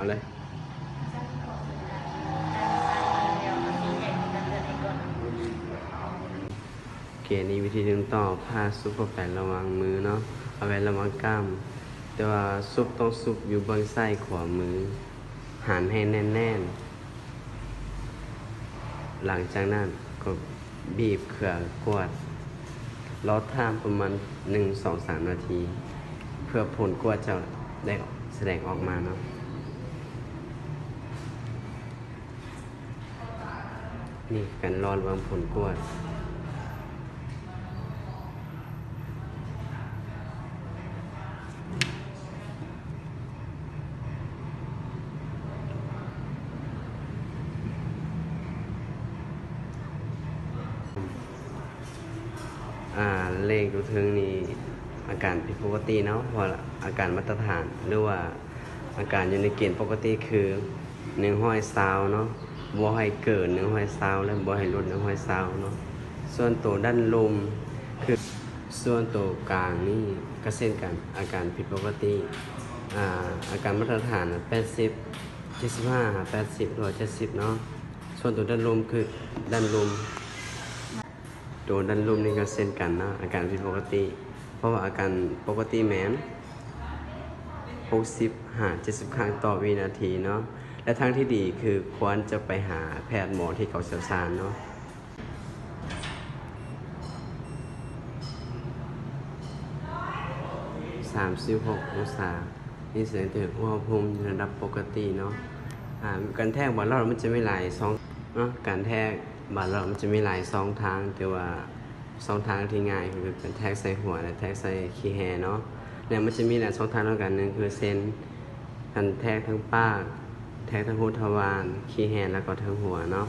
ໂອເຄ ນີ້ວິທີໜຶ່ງຕໍ່ ພາຊຸບເຂົ້າໄປລະຫວ່າງມືເນາະ ເອົາໄວ້ລະຫວ່າງກ້າມ ແຕ່ວ່າຊຸບຕ້ອງຊຸບຢູ່ເບື້ອງຊ້າຍຂວາມື ຫັນໃຫ້ແໜ້ນໆ. ຫຼັງຈາກນັ້ນກໍບີບເຄື່ອງກວດ ລໍຖ້າປະມານໜຶ່ງ ສອງ ສາມນາທີ ເພື່ອຜົນກວດຈະໄດ້ສະແດງອອກມາເນາະ. ນີ້ການລໍລະວັງຜົນກວດ. ອາ ເລກຢູ່ເທິງນີ້ ອາການຜິດປົກກະຕິເນາະ ເພາະວ່າອາການມາດຕະຖານ ຫຼືວ່າອາການຢູ່ໃນເກນປົກກະຕິຄື ໜຶ່ງຮ້ອຍຊາວເນາະ ບໍ່ໃຫ້ເກີນໜຶ່ງຮ້ອຍຊາວ ແລະ ບໍ່ໃຫ້ຫຼຸດໜຶ່ງຮ້ອຍຊາວເນາະ. ສ່ວນໂຕດ້ານລຸ່ມຄື ສ່ວນໂຕກາງນີ້ກໍເຊັ່ນກັນ ອາການຜິດປົກກະຕິ ອາ ອາການມາດຕະຖານແປດສິບ ເຈັດສິບຫ້າ ແປດສິບ ຫຼືວ່າ ເຈັດສິບເນາະ. ສ່ວນໂຕດ້ານລຸ່ມຄືດ້ານລຸ່ມ ໂຕດ້ານລຸ່ມນີ້ກໍເຊັ່ນກັນເນາະ ອາການຜິດປົກກະຕິ ເພາະວ່າອາການປົກກະຕິແມ່ນຫົກສິບຫາເຈັດສິບຄັ້ງຕໍ່ວິນາທີເນາະ ແລະ ທາງທີ່ດີຄືຄວນຈະໄປຫາແພດໝໍທີ່ເຂົາຊ່ຽວຊານເນາະ. ສາມສິບຫົກອົງສາ ນີ້ສະແດງເຖິງອຸນຫະພູມໃນລະດັບປົກກະຕິເນາະ. ອາ ການແທກບາດຫຼອດມັນຈະມີຫຼາຍຊ່ອງເນາະ ການແທກບາດຫຼອດມັນຈະມີຫຼາຍຊ່ອງທາງ ແຕ່ວ່າຊ່ອງທາງທີ່ງ່າຍຄືການແທກໃສ່ຫົວ ແລະ ແທກໃສ່ຂີ້ແຮເນາະ. ແລະ ມັນຈະມີຫຼາຍຊ່ອງທາງນຳກັນ ໜຶ່ງຄືເຊັ່ນ ການແທກທາງປາກ ແທກທາງຮູດທະວານ ຂີ້ແຮ ແລ້ວກໍທາງຫົວເນາະ.